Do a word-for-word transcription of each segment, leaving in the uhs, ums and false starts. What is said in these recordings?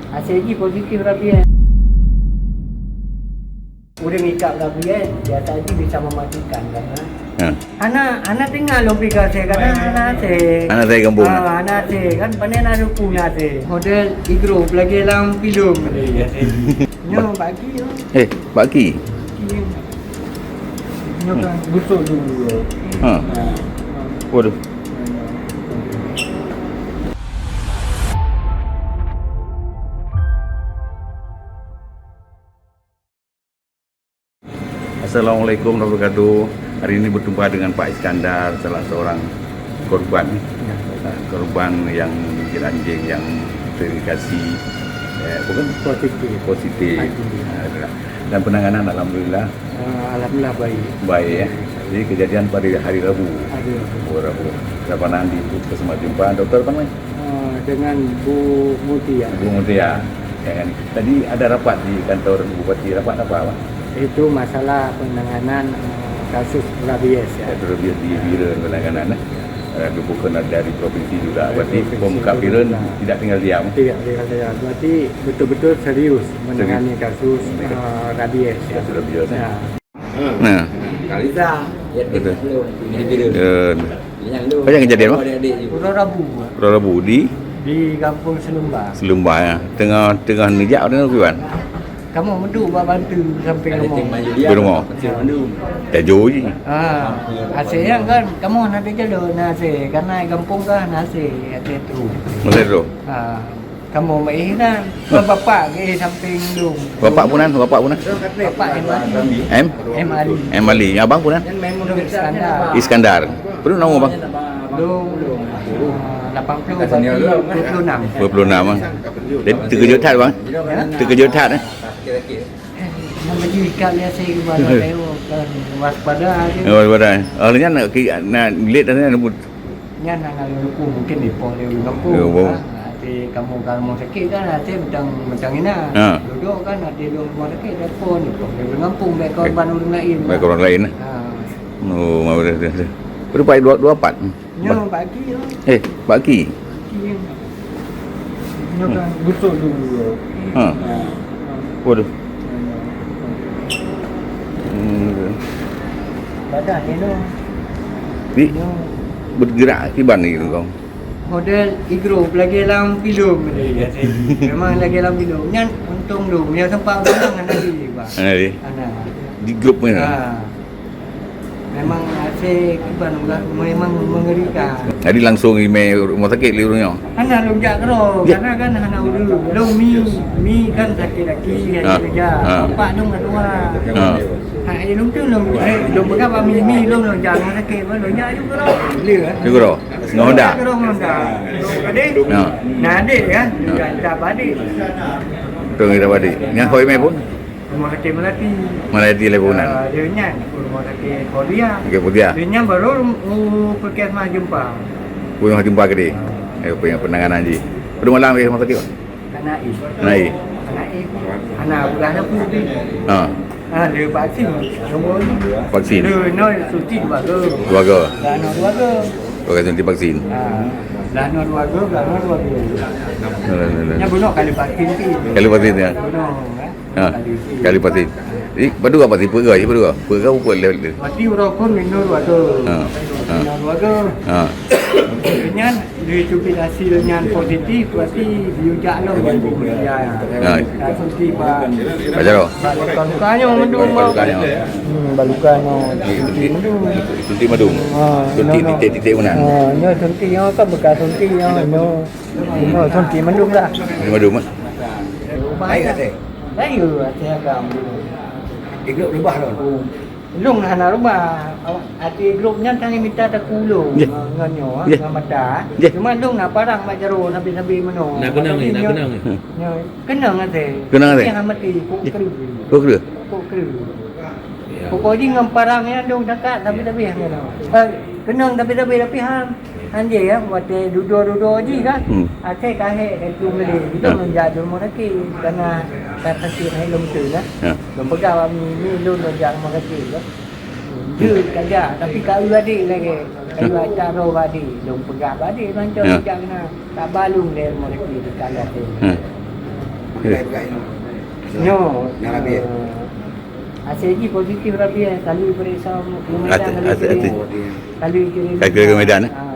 Asai jih positif rabies. Ureueng ikab rabies, biasa jih bisa mematikan kan, ha? Ha. Hana, hana teuingat lôn pih ka asai, kadang hana asai. Hana asai gampông, ha, kan? Hana asai, kan pandai na ruku na asai. Model igrop lagèe lam filem. Nyoe bak ki, oh. Eh, bak ki? Ki. Nyoe kan busuk dulu. Ha. Ha. Waduh. Assalamualaikum warahmatullahi wabarakatuh. Hari ini berjumpa dengan Pak Iskandar, salah seorang korban. Ya. Korban yang digigit anjing yang terindikasi, eh, bukan? Positif. Positif. Anjing. Ah, dan penanganan alhamdulillah. Ah, alhamdulillah baik. Baik, ya. Jadi kejadian pada hari Rabu. Hari Rabu. Oh, Rabu. Laporan di Puskesmas Jeumpa, dokter apa namanya? Ah, dengan Bu Mutia. Bu Mutia. Ya kan? Tadi ada rapat di kantor Bupati, rapat apa, Pak? Itu masalah penanganan, eh, kasus rabies, ya. Kasus rabies di Bireuen penanganan, eh. Eh, bukan dari provinsi juga. Dari provinsi juga. Berarti pemerintah Bireuen tidak tinggal diam. Tidak tinggal diam. Berarti betul-betul serius menangani kasus, eh, rabies, ya. Kasus rabies, ya. Ya. Nah. Betul. Ya. Apa yang kejadian, Bang? Uroe Rabu. Uroe Rabu di? Di Gampông Seuleumbah. Seuleumbah, ya. Teungoh, teungoh neujak, teungoh kiban? Kamoe meuduek bak bantu sampéng rumoh. Di rumoh? Ya. Tajô jih. Ha, asai nyan kan, kamoe na di jalô, na asai. Karena gampông kan na asai, asai trôk. Asai trôk? Ha. Kamoe meu'éh na. Hah. Bapak geu'éh sampéng lôn. Bapak peue nan? Bapak peue nan? Bapak M Ali. M? M Ali. M Ali. Abang peue nan? Lôn Iskandar. Iskandar. Peue nama abang? Lôn, ah, lapan ploh bagi dua puluh enam. Dua puluh enam, ah. Jadi, teukeujot that, bang? Ya? Teukeujot that, eh? Nama jih ikat biasa ke mana tengok kan waspada je. Oh, waspada. Oh, nyan nak ki-, nak lihat dah, nak Nyan hana lôn huköm, mungkin dipoh lé ureueng gampông. Ya, boh. Ha, até kamoe ka rumoh sakét kan, até macam, macam ina. Ha. Duduk kan, até lôn rumoh sakét, dipoh, dipoh lé ureueng gampông, bèk korban ureueng laén. Bèk korban laén, eh? Ha. Oh, maaf, dah, dah, dah. Berapa dua, dua empat? Nyoe bak ki, oh. Eh, bak ki? Bak ki. Nyoe kan busuk dulu. Ha. Ha. Waduh. Hmm. Badan ni tu. Di, bergerak kiban ni tu kau. Model igrop lagèe lam filem ni. Memang lagèe lam filem. Nyan untông lôn. Nyan sempat untông hana lé, bah. Hana lé. Hana. Di grup ni. Ha. Memang asai kiban ulah, memang mengerikan. Jadi langsung imè rumoh sakét lé ureueng nyoe? Hana lôn jak keudroe, ya. Karena kan hana ureueng. Lôn mi, mi kan sakét laki, ha, sakét kerja. Ha. Bapak lôn dah tua. Ha. Ha, eh, lôn tu lôn, eh, lôn peugah bak mi, mi lôn, lôn jak rumoh sakét, lôn jak ju keudroe. Lé, eh. Ju keudroe. Ngon Honda? Ju keudroe ngon Honda. Adék? Ha. Nah, adék kan? Ha. Lôn jak bak adék. Betul, kita bak adék. Nyang kau imè pun? Rumah Sakit Melati. Melati lé bunan. Ah, dia nyan, Rumah Sakit Polri. Okey, Polri. Dia nyan baru rum-, u-, Puskesmas Jeumpa. Puskesmas Jeumpa keudéh. Eh, apa yang penanganan jih? Pada malam di rumah sakit, Pak? Anak I. Anak I. Anak I. Anak bukan aku tu. Ha. Ha, dia vaksin. Nombor ni. Vaksin. Dia no suntik dua go. Dua go. Dah no dua go. Pakai suntik vaksin. Ha. Dah no dua go, dah no dua go. Alah, alah, alah. Nya bunuh kali vaksin tu. Kali vaksin, ya. Bunuh, eh. Ha, kali pasti. Jadi, padua pasti, peuet go, peuet go. Peuet go, peuet lé. Berarti uroe phôn minum dua go. Ha. Ha. Minum dua go. Ha. Nyan, dia cubit hasil nyan positif, berarti dia jak lom. Ya, ya. Ha. Tak suntik, Pak. Baca tu. Bak luka-luka nyoe mandum, Bak luka nyoe. Hmm, bak luka nyoe. Suntik, suntik mandum. Ha, suntik no, no. Titik-titik mana? Ha, nyoe suntik nyoe kan bekas suntik nyoe, nyoe. Nyoe suntik mandum dah. Suntik mandum, eh? Baik, Até. Baik, Até agam. Igrop leubah lom. Oh. Lôn hana leubah. Awak, até igrop nyan tanyoe mita takue lôn. Ya. Ngon nyoe, ya, ngon mata. Ya. Cuma lôn na parang bak jaroe sabe-sabe meunoe. Na keunong, na keunong. Nyoe, keunong Até. Keunong Até. Yang mati, kok kreueh. Kok kreueh. Kok kreueh. Ya. Pokok jih ngon parang nyan lôn takat sabe-sabe ngon nyoe. Eh, keunong sabe-sabe tapi ham. Anjing, ya, watèe dudoe-dudoe jih kan. Hmm. Até ka hék, ka cium lé. Itu, ya, lôn jak di rumah sakit. Karena ka sakit hai lôn beutôi lah. Ya. Lôn peugah bak mi, mi lôn, lôn jak rumah sakit lah. Jeuet ka jak, tapi ka eu adék lagèe. Ka eu ata droe bak adék. Lôn peugah bak adék, mantong, ya, jak keunan. Tak ba lôn lé rumah sakit, ka lheueh. Ya. Eh. Nyoe, Nah, rabies. eh, asyik jih positif rabies, kali peuriksa Medan, Asyik, kali asyik, kirim. Asyik. Kali kirim. Kali kirim ke Medan, eh? Ah.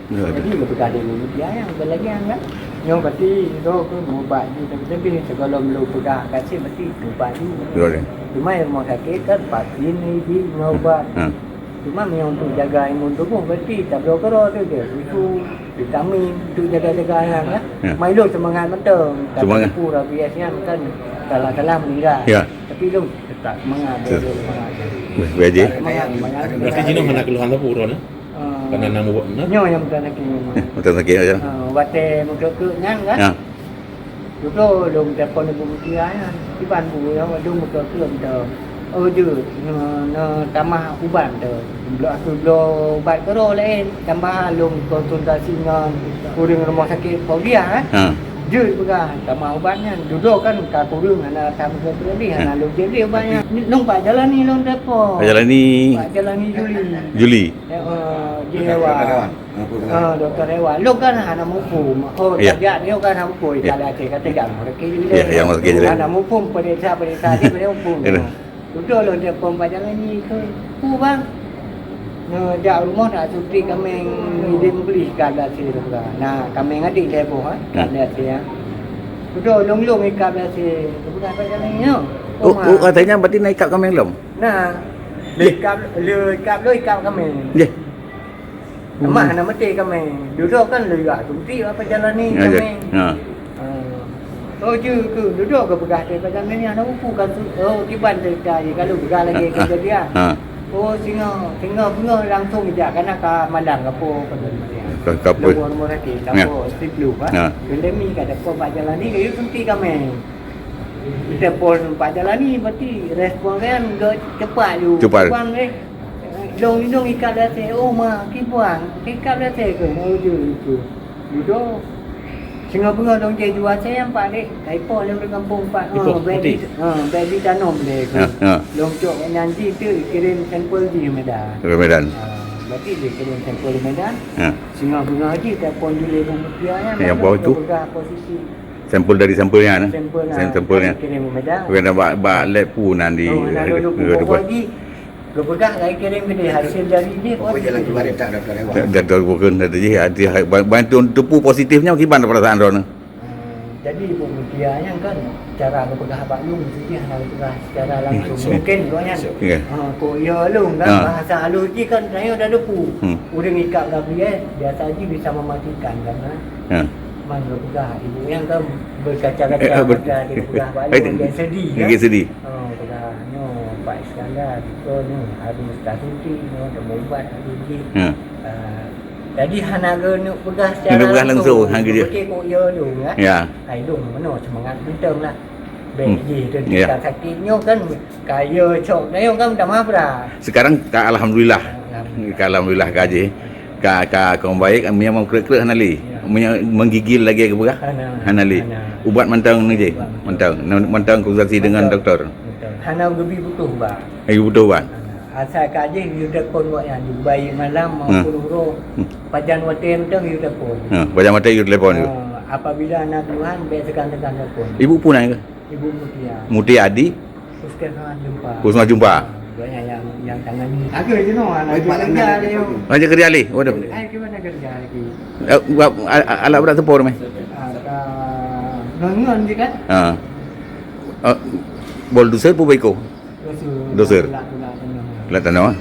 Ya, jadi, ada. Geupeugah lé guru dia nyang belajar, kan? Nyoe berarti, nyoe ke meuubat jih, tapi, tapi, sigohlom lôn peugah kasih, berarti meuubat jih. Ya, ya. Cuma, rumoh sakit kan, vaksin, ibi, ngon ubat. Ha. Cuma meunyoe untuk jaga imun tuboh, berarti tabloe keudroe tu je, susu, vitamin, untuk jaga-jaga nyan, kan? Ya. Mai lôn seumangat mantong. Tapi Seumangat. Pura bias nyan kan, salah-salah meninggal. Ya. Tapi lôn tetap seumangat, Betul. Seumangat. Baik, baik, Ji. Seumangat, seumangat. Berarti jinoe hana keluhan sapeue uroe nyoe? Ah, Karena nama buat benar? Nyoe nyang meuteun sakét nyoe. Eh, meuteun sakét aja. Ah, watèe meukeue-keue nyan kan? Ya. Dudoe lôn telepon ibu mutia nyan. Iban bu ya, lôn meukeue-keue meuteun. Oh, jeuet, neu-, neutamah ubat tu. Bloe, aku bloe ubat keudroe laén. Tambah lôn konsultasi ngon ureueng rumoh sakét Paudia, eh. Ha. Jeuet peugah, tamah ubat nyan. Dudoe kan ka kureueng, hana tamah ubat lé, ha, hana lôn jeuet lé ubat nyan. Nung Pak Jalani lôn telepon. Pak Jalani. Pak Jalani Juli. Juli. Eh, eh, di Hewa. Ah, doktor Hewa. Lôn kan hana muphom. Oh, ya. Tajak nyoe kan hana muphom. Ya. Kalau ada kata jangan mereka juga. Ya, yang mereka juga. Hana muphom, periksa, periksa, dia boleh muphom. Ya. Dudoe lôn telepon Pak Jalani ke. Pu, bang. Nyoe jak rumoh nak suntik kaméng idem beli ka ada hasil tu. Nah, kaméng adik saya boh, eh. Hmm. Ka ada hasil, ya. Dudoe lôn-lôn ikat ada hasil. Bukan Pak Jalani nyoe. Oh, oh, katanya berarti nak ikat kaméng lom? Nah, le ikap, le ikap, le ikap kaméng. Nggih. Emah hana meuté kaméng. Dudoe kan le ya, tunti apa jalan ni kaméng. Ha. Oh, je ke, dudoe ke peugah teuh pajan ni, hana upu kan tu. Oh, kiban cerita je, kalau peugah lagi kejadian. Ha. Oh, singoh, singoh beungoh langsung jak, kana ka malam ka po, ka po. Ka, ka po. Nombor, nombor hati, ka po, sepuluh, ha. Ha. Pandemi ka ada po, Pak Jalani, kayu tunti kaméng. Telepon Pak Jalani, berarti respon kan gak cepat ju. Cepat. Bang, eh, dong, dong ikat dah saya, oh, ma, kibuang, ikat dah saya ke, mau je itu. Dudoe. Singoh beungoh dong je jua saya, Pak, dek. Kaipo lem di kampung, Pak. Ipoh, ha, baby, ha, baby tanom deh. Ha, ha. Dong cok nyanji tu kirim sampel di Medan. Ke Medan. Ha, berarti dia kirim sampel di Medan. Ha. Singoh beungoh je telepon dulu ibu mutia ya. Yang bawah tu? Pegang posisi. Sampel dari sampelnya, nah. Sampel, nah. Sampelnya. Kirim ke Medan. Bukan bak, bak lab pun nanti. Oh, nah, dulu pun pokok di, geupeugah lagi kirim ke dia, hasil dari dia, oh, jalan keluar tak ada. Dan, dan bukan tadi, hati, bantu tepu positifnya, gimana perasaan droeneuh? Hmm, jadi ibu mutia nyan kan, cara geupeugah bak lôn, mesti hana geupeugah secara langsung. Langsung. Mungkin gobnyan, ya, ha, kok ya lôn kan, ha, bahasa halus ji kan, saya dah depu. Hmm. Ureueng ikat Gabriel, biasa ji bisa mematikan kan, ha. Ya. Man geupeugah, ibu nyan kan berkaca-kaca, eh, eh, ber-, mata dia peugah bak lôn, eh, dia sedih kan. Dia sedih. Oh, peugah, nyoe, Pak Iskandar, betul nyoe, harus tasuntik nyoe, dan ubat harus ji. Ya. Ah, jadi hana geuneuk peugah secara langsung. Hana peugah langsung, hana geuneuk. Berarti kok ya lôn, kan? Ya. Hai lôn, meunoe semangat mantong lah. Bèk jih tu, ya, kita sakit nyoe kan, kaya cok na nyoe kan, minta maaf dah. Sekarang ka alhamdulillah. Alhamdulillah. Ka alhamdulillah ka jih. Ka, ka, ka baik, memang krek-krek hana lé. Ya. Memang menggigil lagi ke peugah? Hana. Hana lé. Hana. Ubat mantong ni je. Ubat mantong. Mantong. Mantong konsultasi dengan doktor. Mantong. Hana geubi butuh ubat. Lagi butuh ubat. Hana. Asai ka jih, you telepon gobnyan, baik malam maupun uroe. Hmm. Pajan watèe mantong you telepon. Ha, pajan watèe you telepon tu. Ah, apabila na keluhan, bèk segan-segan telepon. Ibu pun ai ke? Ibu Mutia. Mutia di? Puskesmas Jumpa. Puskesmas Jumpa. Ah, banyak yang, yang tangani. Ada je noh, anak kerja dia. Anak kerja lé? Waduh. Ai, ke mana kerja lagi? Eh, a-, a-, alat berat tempur meh? Ah, ka ngon-ngon je kan? Ha. Eh, bol doser pun baiko? Doser. Doser. Lah, lah, lah, lah. Lah tanoh, eh?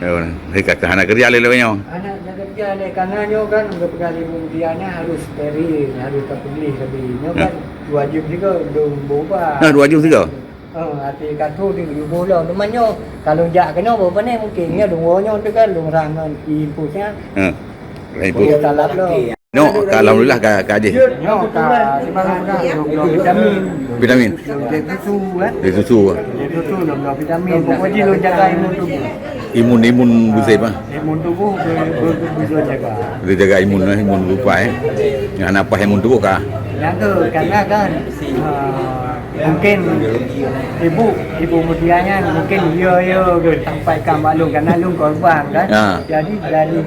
Ya, hana kerja lé lawét nyoe. Hana kerja lé, karena nyoe kan, geupeugah lé Ibu Mutia nyan harus steril, harus tapeugléh tadi. Nyoe kan, ya, wajib juga dong boba. Nah, wajib juga. Oh, hati katu di bola. Teuma nyoe, kalau jak keunoe, boba ni mungkin nyoe dong nyoe tu kan, dong rang ngon infus nyan. Ha. Infus. Bola talap lo. Nyoe, ka alhamdulillah ka, ka jih. Nyoe ka, memang ka, lôn bloe vitamin. Vitamin. Lôn jép susu, eh. Jép susu. Jép susu, lôn bloe vitamin. Pokok jih lôn jaga imun tubuh. Imun, imun busép, ah. Imun tubuh be-, be-, be-, lôn jaga. Lôn jaga imun, eh, imun rupa, eh. Nyang na paih imun tubuh ka. Jaga, karena kan, ah, Mungkin ibu, ibu Mutia nyan mungkin yo-yo geusampaikan bak lôn, karena lôn korban kan. Ha. Jadi dari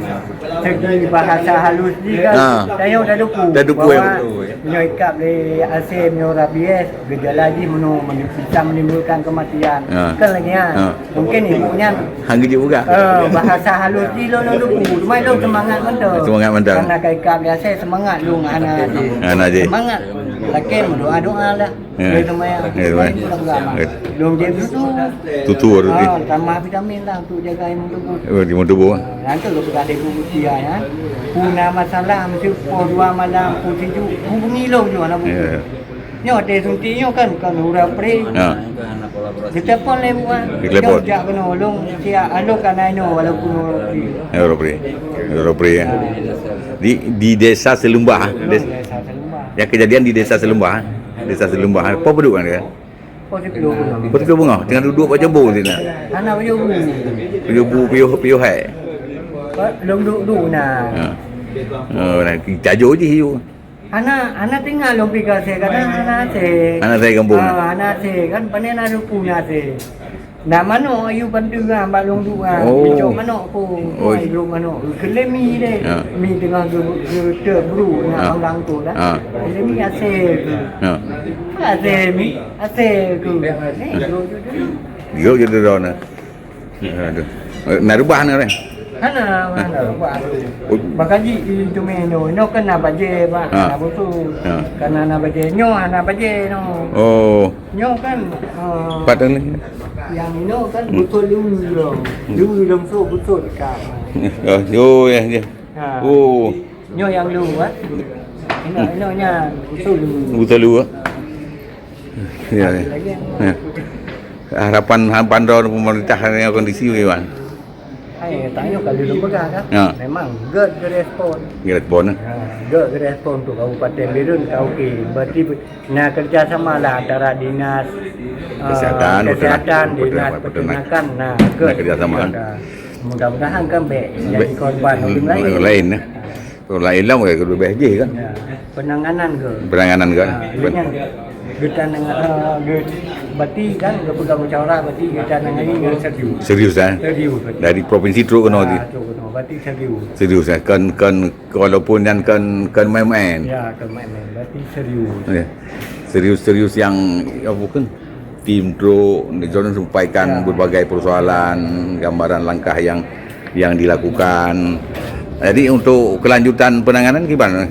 segi bahasa halus jih kan, ha, tanyoe taduku, taduku bahwa nyoe ikab lé asèe, nyoe rabies, gejala jih meunoe meni-, bisa menimbulkan kematian. Ha. Kan lagèe nyan. Ha. Mungkin ibu nyan hana geujeuet peugah. Eh, bahasa halus jih lôn, lôn duku. Cuma lôn semangat mantong. Semangat mantong. Karena ka ikab lé asèe, semangat lôn hana jih. Hana jih. Semangat. Lakèe meudoa-doa lah. Ya. Lôn semangat. Ya, semangat. Lôn jeuet susu. Susu baru. Ah, tambah vitamin lah untuk jaga imun tubuh. Oh, imun tubuh. Ah, nanti lôn peugah lé ibu Mutia nyan. Peue na masalah, meusti poh dua malam, peue sijuek, hubungi lôn ju aneuk buku. Ya. Nyoe watèe suntik nyoe kan, kan uroe pre. Ha. Ditelepon lé buah. Ditelepon. Nyoe jak keunoe, lôn siap, lôn ka na inoe walaupun uroe pre. Ya, uroe pre. Uroe pre, ya. Di, di Desa Selumbah, ah. Lôn Des-, Desa Selumbah. Yang kejadian di Desa Selumbah, ah. Desa Selumbah, ah. Apa beduk kan dia? Apa beduk bunga? Apa beduk bunga? Tengah duduk bak jambu sini. Hana payuh bu. Payuh bu, payuh, payuh hai. Lôn duduk na. Ha. Oh, nak tajok je hiu. Hana, hana tinggai lôn piga asèe, kadang hana asèe. Hana asèe gampông. Ah, hana asèe, kan pané na duku na asèe. Na manok ayue bantu kan bak lôn duek kan. Oh. Picok manok pun. Oh. Ai lôn manok. Keulé mi deh. Ya. Mi teungoh geu-, geuteuk bru na orang tu dah. Ha. Keulé mi asèe tu. Ha. Asèe mi, asèe tu. Eh, duduk, duduk, duduk. Duduk je duduk na. Aduh. Na reubah na, eh? Hana, hana reubah. Oh. Bagaji itu meno, ino kan na bajèe, Pak. Ha. Na busu. Ha. Karena na bajèe, nyoe hana bajèe, no. Oh. Nyoe kan, eh, pat ni. Yang ino kan, hmm, busu dulu, dong. Hmm. Dulu, dong, so, busu dekat. Oh, yo, ya, ya. Ha. Oh. Nyoe nyang lu, eh. Ino, ino nya busu lu. Busu lu, eh. Ya, ya. Ya. Harapan, harapan droe pemerintah dengan kondisi bagaimana? Hai, tanyoe kalau lôn peugah kan. Ya. Memang gèt geurespon. Geurespon, eh? Ha, gèt geurespon untuk Kabupaten Bireuen ka oke. Berarti na kerjasama lah antara dinas, eh, kesehatan, kesehatan, peternak-, dinas peternak-, peternakan, nah, gèt. Na kerjasama. Mudah-mudahan kan bèk jadi korban orang lain. Orang lain, eh. Kalau laén lam, ka leubeh jih kan? Ya, penanganan ke? Penanganan kan? Ha, pen- dengan geutanang-, eh, ge-, berarti kan geupeugah musyawarah, berarti geutanangani dengan serius. Serius, eh? Serius, berarti. Dari provinsi trok keunoe. Ah, trok keunoe, berarti serius. Serius, eh? Kan, kan, walaupun nyan kan, kan main-main. Ya, kan main-main, berarti serius. Ya. Serius-serius yang, ya, bukan. Tim trok, Johnson sampaikan, ya, berbagai persoalan, gambaran langkah yang, yang dilakukan. Jadi, untuk kelanjutan penanganan gimana?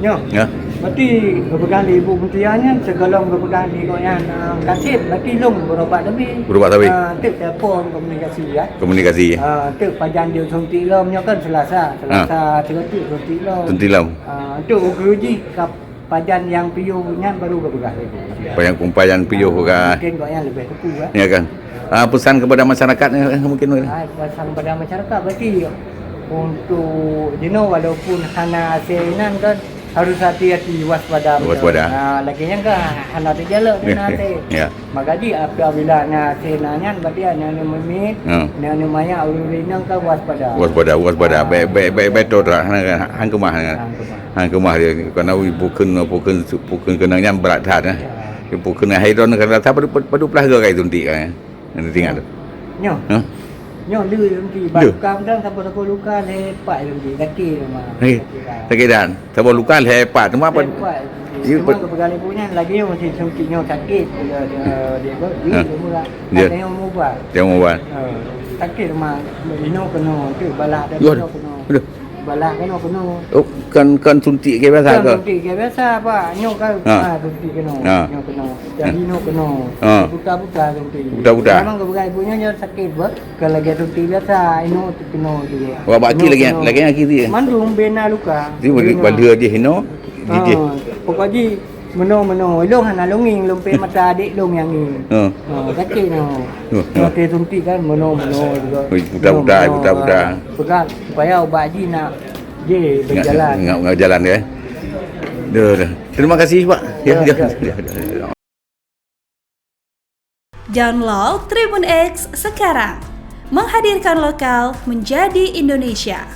Nyoe. Ya. Berarti geupeugah lé Ibu Mutia nyan, sigohlom geupeugah lé gobnyan, ah, Kasim, berarti lôn berobat lebih. Berobat lebih. Ah, teuk telepon komunikasi, ya. Komunikasi, ya. Ah, teuk pajan jeuet suntik lom nyoe kan Selasa. Ah. Selasa, teuk suntik lom. Suntik lom. Ah, untuk ukeue jih ka Pajan nyang piôh nyan baru geupeugah lé gobnyan. Pajan, pajan piôh, ah, kan. Mungkin gobnyan leubeh teupeu, kan. Ya, kan. Ah, pesan kepada masyarakat, eh, mungkin, mungkin. Ah, pesan kepada masyarakat berarti untuk jinoe walaupun hana asèe inan kan harus hati-hati, waspada. Waspada. Ah, lagèe nyan kan hana teujalok, ya, hana asèe. Ya. Maka jih apabila na asèe na nyan, berarti aneuk-aneuk miet, ha, aneuk-aneuk manyak ureueng inong ka waspada. Waspada, waspada. Ah. Bèk, bèk, bèk, bèk, beutôi, hana, hana keumah, hana. Hana keumah. Hana keumah dia. Karena bukon, bukon, bukon keunong nyan brat that, eh. Ya. Bukon hai droe kata padum, padum plah gèt kai suntik, eh. Nanti tinggal tu. Nyoe. Ha? Nyoe le lôn pi. Baru ka meudan saboh-saboh luka lhèe pat lôn pi. Sakét memang. Eh, sakét dah. Saboh luka lhèe pat. Cuma apa? Lhèe pat. Ya, cuma pat. Keupeugah lé gobnyan lagèe nyoe masih suntik nyoe sakét. Dia, dia, dia, dia, ha, dia murah. Ya. Ada yang meubat. Yang meubat. Ha. Sakét memang. Inoe keunoe, tu balah ada, ya, inoe keunoe. Aduh. Balah keunoe, keunoe. Oh, kan, kan suntik ke biasa ke? Kan suntik ke biasa, Pak. Nyoe kan, ha, ha, suntik keunoe. Ha. Nyoe keunoe. Jadi, ha, nyoe keunoe. Ha. Buta-buta suntik. Buta-buta. Memang keupeugah ibu nyoe, nyoe sakét, Pak. Kalau lagèe suntik biasa, inoe keunoe juga. Wah, bak kiri lagi, keunoe. Lagi kiri. Mandum bina luka. Bina. Bala jih inoe, jih, jih. Ha. Pokok jih, Meunoe, meunoe. Ilôn hana lôn ngieng, lôn pih mata adék lôn nyang ngieng. Ha. Ha, sakét nyoe. Ha, ha. Nyoe teusuntik kan, meunoe, meunoe juga. Ui, puta-puta, meunoe, meunoe. Puta-puta. Peugah supaya ubat jih nak jih berjalan. Ngak, ngak, ngak jalan, ya. Dah, dah. Terima kasih, Pak. Ya, ya, ya, ya, ya. Ya, ya. Download Tribun X sekarang. Menghadirkan lokal menjadi Indonesia.